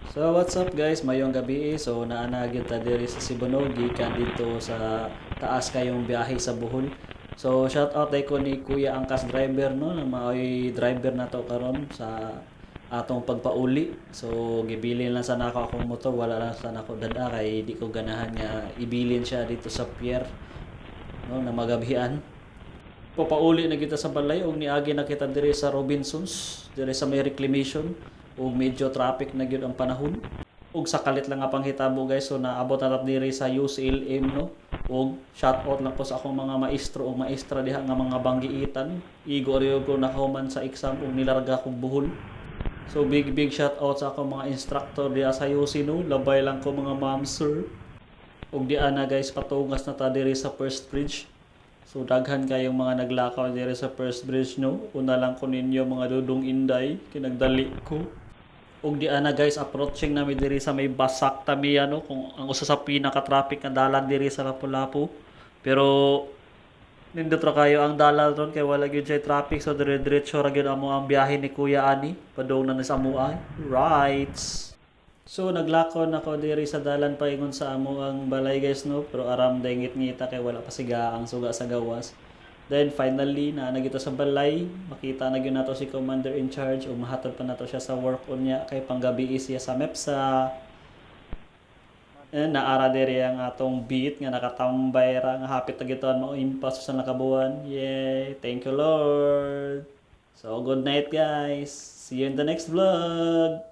So what's up, guys, mayong gabi. So naa na gyud ta diri sa Sibunug gikan dito sa taas kayong biyahe sa Bohol. So shout out ko ni Kuya Angkas driver, no, na maoy driver nato karon sa atong pagpauli. So gibilin lang sa nako akong motor, wala lang sa nako dad-a kay di ko ganahan nga ibilin siya dito sa pier, no, na magabihan. Papauli na kita sa balay ug niagi na kita diri sa Robinsons, diri sa may Reclamation, ug medyo traffic na gyud ang panahon. Ug sa kalit lang nga panghitabo, guys, so naabot na ta diri sa UCLM, no. Ug shout out lang po sa akong mga maestro ug maestra diha nga mga banggiitan. Igo ra ko nakahuman sa exam ug nilarga kog Bohol. So big big shout out sa akong mga instructor diha sa UC, no. Labay lang ko, mga ma'am, sir. Ug di ana, guys, patungas na ta diri sa first bridge. So daghan kayong mga naglakaw diri sa first bridge, no. Una lang ko ninyo, mga dudong inday, kinagdali ko. Ug di ana, guys, approaching nami diri sa may Basak Tamiya, no, kung ang usa sa pinaka-traffic nga dalan diri sa Lapu-Lapu. Pero nindot ra kayo ang dalan ron kay wala gyud siya traffic, so dire-diretso ra gyud amo ang biyahe ni Kuya ani padung na ni sa amoa. Right. So naglakaw na ko diri sa dalan paingon sa amo ang balay, guys, no, pero aram dengit ngita kay wala pa siga ang suga sa gawas. Then finally naa na kita sa balay, makita na gyud nato si commander in charge ug mahatod pa nato siya sa work unya kay panggabi siya sa MEPSA. Eh, naara diri ang atong beat nga nakatambay ra nga hapit na gituan mao impas sa nakabuan. Yay! Thank you, Lord. So good night, guys. See you in the next vlog.